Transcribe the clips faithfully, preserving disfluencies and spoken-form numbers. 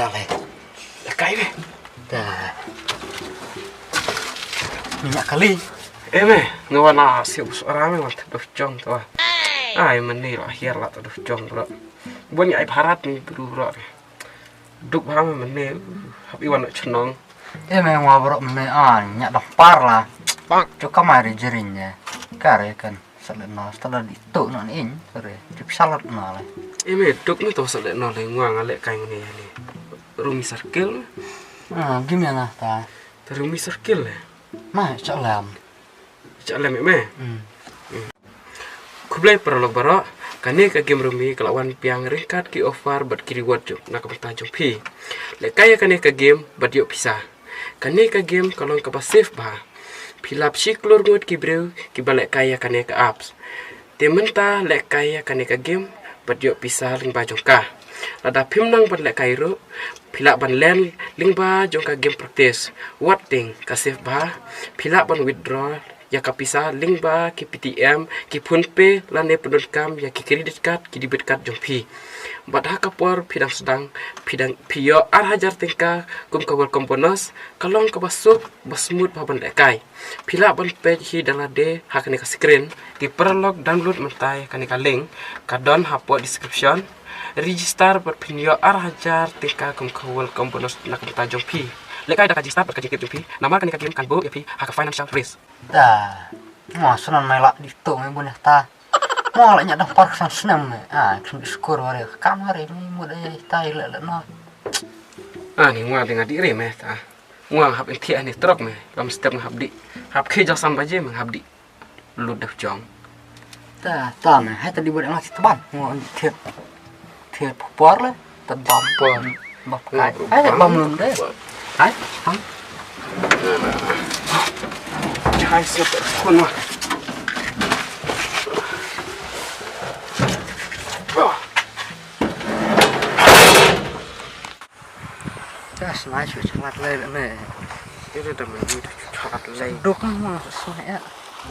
Dale. Kai me. Da. Minyak kali. Eh me, nga wan a siu bus orang me wan taduf jong tu. Ai mani lah hiar lah taduf jong bro. Buan ya ai bharat ni bro bro. Duk bha me mani hap iwan chnong. Eh me ngwa bro mani ah nyak dah par lah. Cuka mai ri jering ya. Kare kan. Sa leh no, sa leh di tu no ni in, sore. Cip salat no le. Ime duk ni to sa leh no le ngwa nga leh kai ngni ya ni. Rumi circle. Ah, gim ya na ta. Ta rumi circle le. Ma cha lam. Cha lam me. Hmm. Khublei paralok baroh, kane ka game rumi ka la wan biang ryngkat ki offer bad ki reward jong na ka bynta jong phi. Leh kai ya kane ka game bad ïoh pisa. Kane ka game ka long kaba safe bha. Phi lap shi klur ngut ki briew kiba lehkai ïa kane ka apps. Te mynta lehkai ïa kane ka game bad ïoh pisa lyngba jong ka. Lada phim nang ban lehkai ruh, phi lah ban len lyngba jong ka game practice. Wat ding ka safe bha. Phi lah ban withdraw ïa ka pisa lyngba ki Paytm, ki PhonePe lane pyndonkam ïa ki credit card, ki debit card jong phi. Bad ha ka por phi dang sdang, phi dang phi ïoh ar hajar tyngka kum ka welcome bonus, ka long kaba suk ba smooth bha ban lehkai. Phi lah ban peit hi da lade ha kane ka screen. Te paralok download mynta ïa kane ka link, ka don hapoh description. Register bad phin ïoh ar hajar tyngka kum ka welcome bonus na ka bynta jong phi. Lehkai da ka jingstad bad ka jingtip jong phi. Namar kane ka game kan buh ïa phi ha ka financial risk. Da. Mo snan mai lah di tu mai bun ta. Mo lah nya dang par san snem me. Ah, kin di skur ware. Kan ware ni mo da ta le le no. Ah, ni ngwa ding adi re me ta. Ngwa hap in thiah ni trok me. Lam step nga hap di. Hap khe ja san baje me hap di. Lut def jong. Ta ta me. Hai ta di bad nga ti taban. Mo thiah. Thiah por le. Taban. Por. Bap kai. Ai bam lum de. Ai. Ham. Chai se per kun wa. Jas nai shu chalat le me. Ira da me ni shu chalat le. Duk ma shu ya.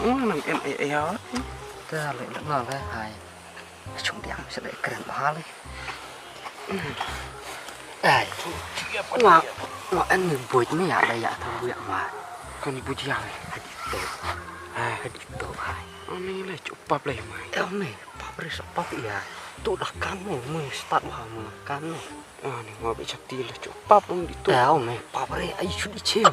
Ngam em e ya. Ta le le na le hai. Chung diang se le kren ba le. Ai. Nga nga en ni buit ni ya da ya ta buit ma. Kan buit ya le. Hadi to. Hai hadi to hai. Ani le chu pap le mai. Em ni pap re sa pap ya. Tu da kan mo mo start ba mo kan mo. Ani ngop i chati la chu pap um di tu. Tao me pap re ai chu di chim.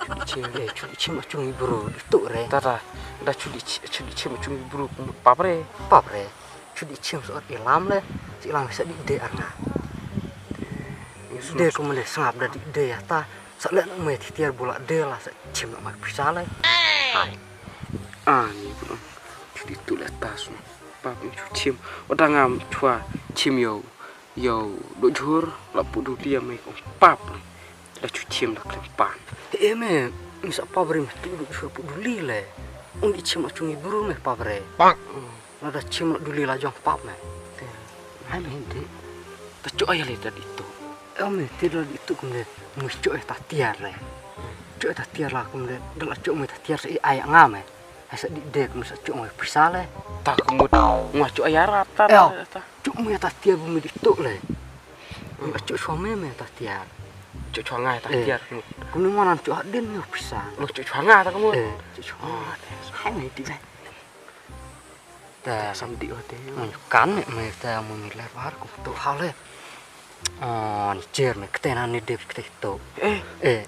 Chu di chim. Eh chu di chim a chung i bru di tu re. Ta ta. Da chu di chu di chim a chung i bru pap re. Pap re. Chu di chim so i lam le. Chi lam sa di de ar nga. De ko me le sngap da di de ya ta. Sa le me ti tiar bula de la sa chim la ma pisa le. Hai. Ani chu di tu le ta su. Pap chu chim. Odang am chua chim yo. Yow, do jhur la pu du dia me kong pap. La chu chim la klem pan. E me, mi sa pap re me tu do jhur pu du li le. Un di chim la chung i bru me pap re. Pak. La da chim la du li la jong pap me. Hai me di. Ta chu ai le ta di tu. E me ti la di tu kum le. Mu chu ai ta tiar le. Chu ai ta tiar la kum le. Da la chu me ta tiar se ai nga me. Ai sa di de kum sa chu ai pisa le. Ta kum mut. Ngwa chu ai ara ta. Chu me ta tiar bu me di tu le. Chu chwa me me ta tiar. Chu chwa ngai ta tiar. Kum ni mo nan chu hadin me pisa. Lo chu chwa ngai ta kum. Chu chwa. Hai me di le. Ta sam di o te. Kan me me ta mo me le bar kum tu ha le. Oh, ni cher me kete na ni de kete tu. Eh. Eh.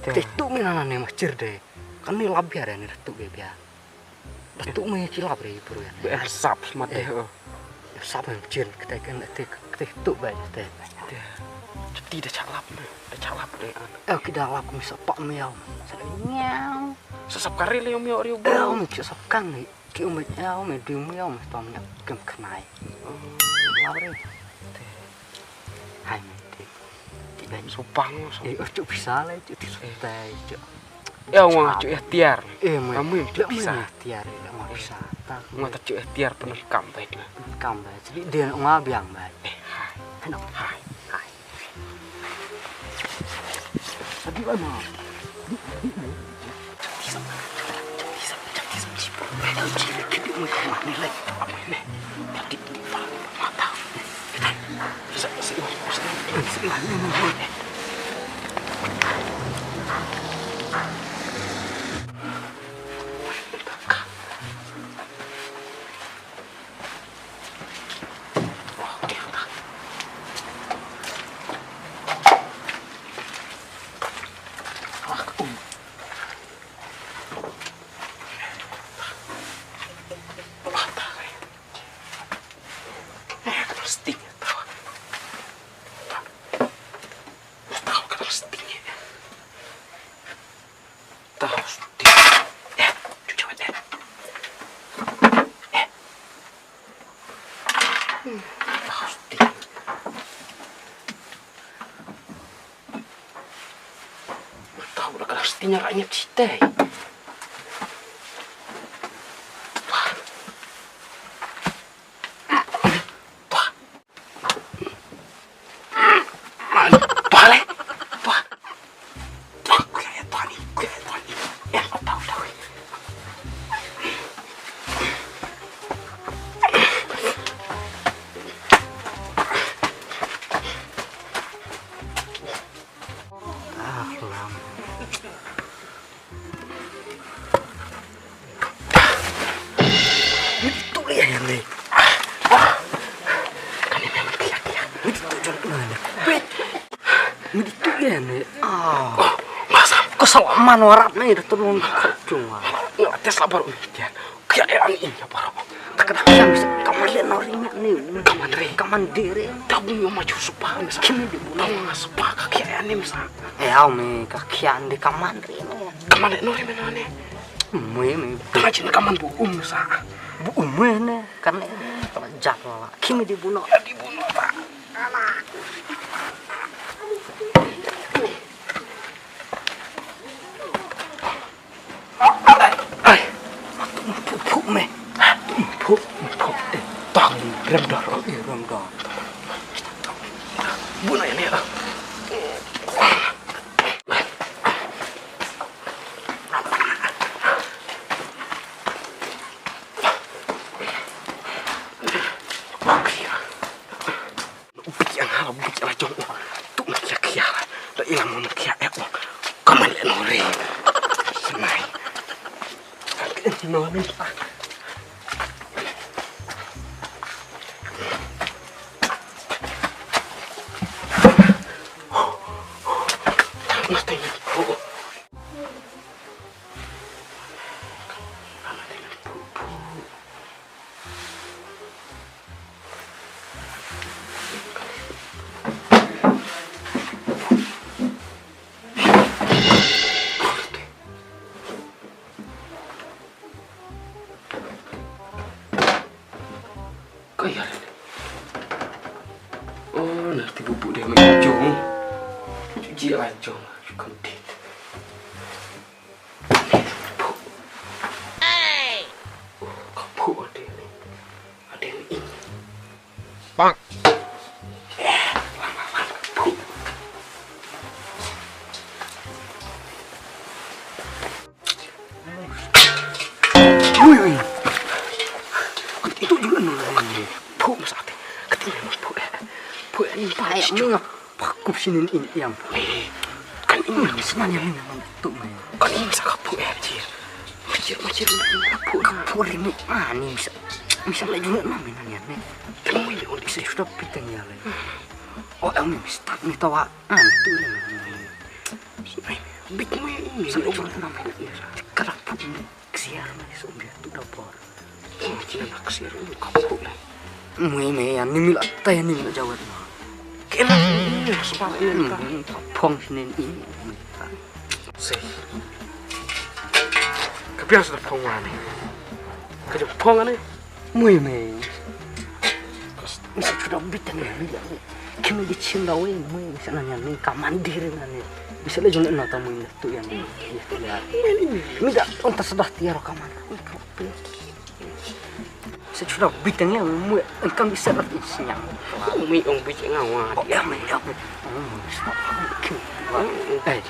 Kete tu me na ni ma cher de. Kan ni lab ya ni tu be ya. Da tu me ki lab re bro ya. Be sap ma de ho. Sap me cher kete kan te kete tu be te. Ti da chalap me. Da chalap de an. Eh ki da lap me sap me ya. Sa nyau. Sa sap kare le yo me ori bro. Eh me sap kan ni. Ki um ya um du um ya um tom ya kem khnai. Lawri. Hai me ti. Ti ben so pang so. Eh chu pisa le chu ti so tai chu. Ya wa chu ya tiar. Eh me. Amu chu pisa. Tiar le ma pisa. Ta. Ma ta chu ya tiar pen kam bai. Kam bai. Jadi dia ma biang bai. Eh hai. Hai. Hai. Ko sa man warat ne da turun ka chung. Nga tes labar um tian. Kya e an in ya baro. Ka ka da kya misa. Kaman le nori ne. Kaman re. Kaman dere. Tabu yo maju supa misa. Kimi di buno. Tabu nga supa ka kya e an misa. E au me ka kya ande kaman re ne. Kaman le nori me ne. Mui me. Ka chin kaman bu um misa. Bu um me ne. Kan ne. Ka jat la. Kimi di buno. Ya di buno ta. Ai. Phu phu me. Phu phu. Tang rem dor. Rem dor. Buno ini. Bit ïa nga la, bit ïa la jong u. Tu na khia khia la. La ïa la mo na khia eh u. Kaman le nori. Snai. No ni. Ka ïa re. Oh, na ti bubu de me jong. Ju ji a jong, ju kan dit. Ka phu ade ni. Ade ni. Bang. Ui, ui. Itu juga nol. Phu masa ate. Ketin phu eh. Phu eh ni pa. Ai, sini. Pakup sini ni yang. Eh, kan ini. Hmm, sini yang ni yang tu mai. Kan ini sa kapu eh, cir. Macir, macir, kapu. Kapu ri ni. Ah, ni misa. Misa lagi nak mami nanya ni. Kan ini udah bisa sudah pitang ya lai. Oh, em ni mista ni tawa. Ah, tu ni. Bit mai ni. Sa lagi nak mami nanya. Karak phu ni. Ksiar mai so biar tu dapur. Cina nak ksiar lu kapu lah. Mui me ya ni mila tay ni mila jawat. Kena ni sepat ni ka. Phong sini ni. Sei. Ka biasa phong ni. Ka jong phong ni. Mui me. Misa sudah bit ni mila. Kimi di chin da wei mui misa nanya ni kaman diri nani. Misa le jong na ta mui tu yang ni. Ya. Mui ni. Mida unta sudah tiar kaman. Sa chura bit ang ya mu ang kam bisa rat in sinyang. Mui ong bit nga wa. Oh ya mai ya mai. Eh,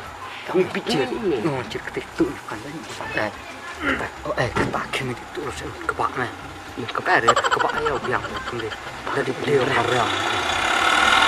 mui bit je. No, chir kete tu kan. Eh. Oh eh, kata kimi tu sen kebak mai. Kebak re kebak ya biang tu kan. Dari beliau orang.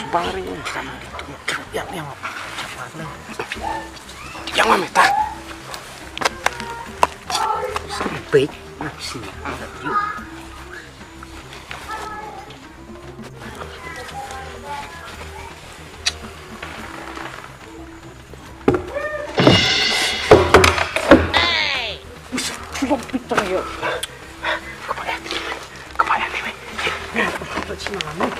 Sbang ri. Yang yang yang. Yang mana tak? Baik, masih ada yuk. Cuba pintar ya. Kepala, kepala ni, weh. Kepala Cina ni.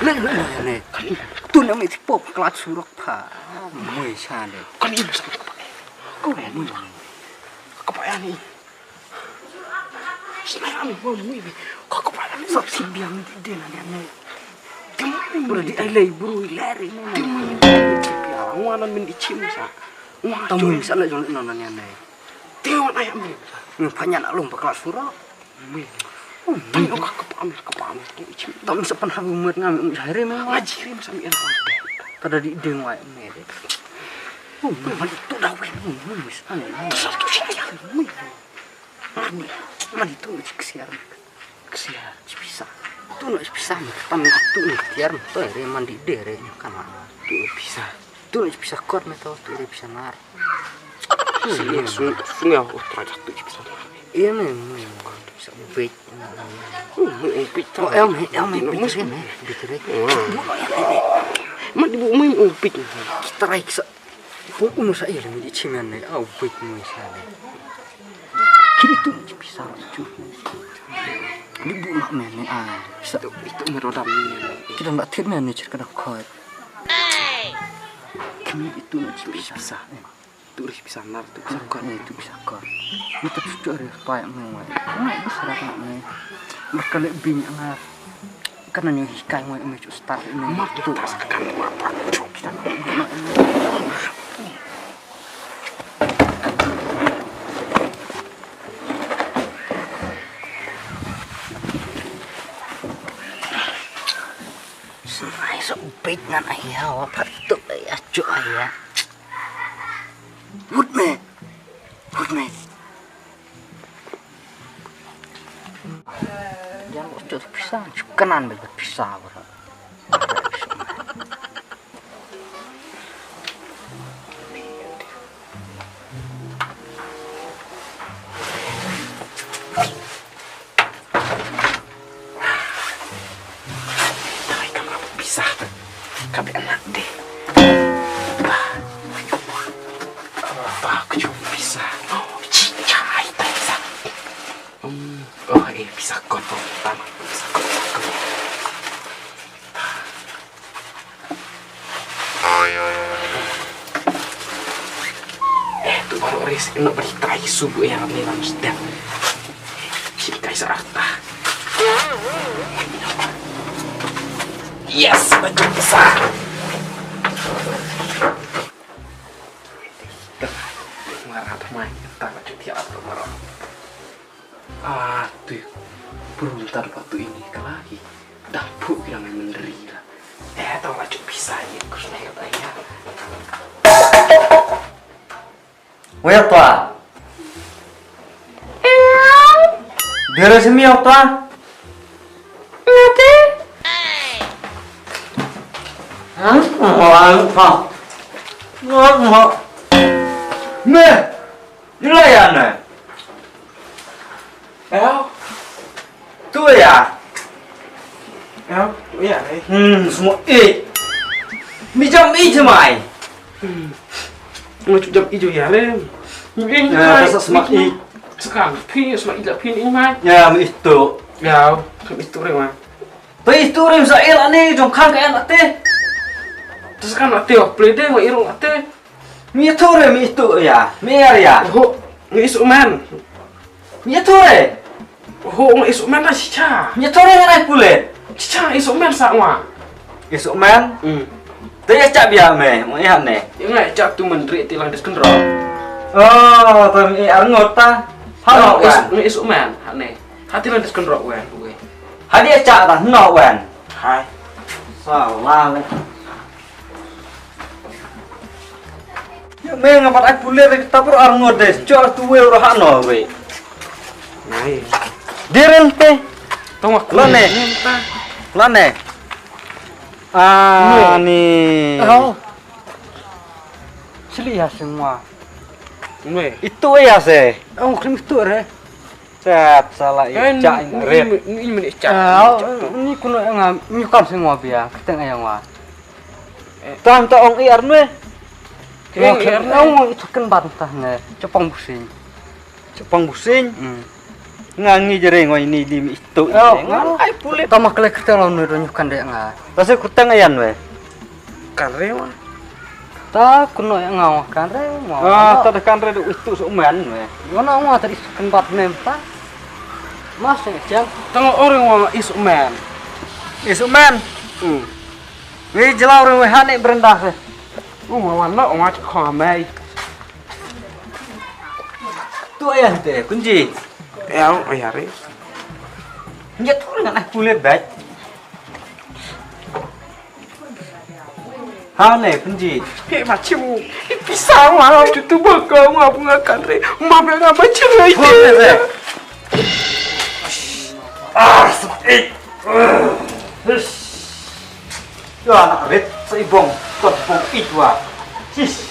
Ni, ni, ni, ni. Tu nama si pop kelat surok pa. Mui sana. Kan ini sama kepala. Kau ni. Kepala ni. Sna ami mo mui bi. Ko ko pa mi. Sap si biang di de na ne. Udah di ai lei buru i leri ne. Wan min di chim sa. Wan tam mi sa la jong no na ne. Wan ai ami. Ni pa nyan alung pa kelas sura. Mui. Mui o ka pa mi ka pa mi. Tam sa pan ha mut ngam um jari me. Ngaji rim sa mi en. Tada di de ngai me de. Mui man tu da wi mui. Mui sa ne. Sa tu sa ya. Mui. Mani, mani tu na ksiar. Ksiar, pisa. Tu na pisa, tan tu na tiar, tu re mandi de re kana. Tu pisa. Tu na pisa kot me to, tu re pisa nar. Sini sung sung ya, oh, terajak tu pisa. Iya me, me kot pisa bek. Oh, me bek. Oh, em, em, me bek re me, bek re. Mandi bu me bek. Kita rai kisa. Pun unu sa iya le mi di chimen ne, au bek me sa le. Kini tu ni pisa tu. Di bu mak men ni ai. Sa tu itu me rodam ni. Kita nak tir men ni cerita dah koi. Kini itu ni pisa. Tu ri pisa nar tu pisa koi. Ni tu pisa koi. Ni tu cucu ri pai me wai. Ni bisa dah me. Berkali bing ngar. Kan nang hikai mo me cu start me. Mak tu tas kan mak pak cu. Ai so big nan ai ya wa pat tu ya cu ai ya. Wut me. Wut me. Yang ucuk pisa, cukanan bagi pisa bro. Dai ka ma pisa. Ka be anak deh. Bah. Bah, ka jong pisa. Oh, ci cai pisa. Hmm, oh, eh, pisa kot, oh, tama. Pisa kot, pisa kot. Eh, tu baru ris, nak beri try subuh yang ni lang sedap. Sini kai sa arta. Yes, baju besar. Marah teman, tak baju tiap apa marah. Ah, tu. Beruntar waktu ini lagi. Dah puk yang menteri lah. Eh, tahu lah cuk bisa ya, aku sudah kata ya. Weh, Twa. Dia sini, Twa. Nanti. Hah? Mau apa? Mau, mau. Meh. Ila ya ne. Ayo. Tu ya. Ayo, tu ya, eh. Hmm, semua eh. Mi jam i jemai. Hmm. Ngu jam i jo ya re. Ni ya, ta sa semua i. Sekarang pi semua i la pi ni mai. Ya, mi itu. Ya, mi itu re mai. Pi itu re sa i la ni jong khang ka en ate. Terus kan ate, play de ngu irung ate. Mi itu re, mi itu ya. Mi er ya. Ho, ngi isu man. Mi itu re. Ho, ngi isu man da chicha. Mi itu re ngai pulit. Chicha isu man sa wa. Isu man. Hmm. Te ya chap ya me, mo ya ne. Ya ngai chap tu menteri tilang dis kendro. Oh, tu mi arngot ta. Halo, ngi isu man ha ne. Ha tilang dis kendro wen. Hadi ya chap ta no wen. Hai. Salah le. Yo, Me nga pat ai pule re ta por ar ngot de. Cho tu we ro ha no we. Nai. Diren te. Tong aku. Lo ne. Lo ne. Ah, ni. Oh. Chili ya semua. Nai. Itu ya se. Oh, krim itu re. Sat sala i cha in ret. Ni ni ni cha. Ah, ni kuno nga ni kam sing wa bia, keteng ayang wa. Tam ta ong i arnwe. Ong i arnwe. Ong i tuken ban ta ne. Chapang busing. Chapang busing. Hmm. Nga ngi jere ngoi ni di mi itu. Nga ai pule. Tama kle keteng lo nu ro nyukan de nga. Tase kutang ayan we. Kan re wa. Ta kuno ya nga wa kan re wa. Ah, ta da kan re du itu sumen we. Ngona wa tadi sukan bat mem ta. Mas ya jang. Tang orang wa is men. Is men. Hmm. We jela orang we hane berenda se. Oh, wa wa no wa ko mai. Tu ayan te kunji. Ya, ya re. Nje tu ngan ai pule bek. Ha ne, Punji. He ma chimu. Pisa wa tu tu ba ka wa bunga kan re. Ma be na ba chimu ai te. Ah, so eh. Ya na ret sa ibong. Kot bong itwa. Sis.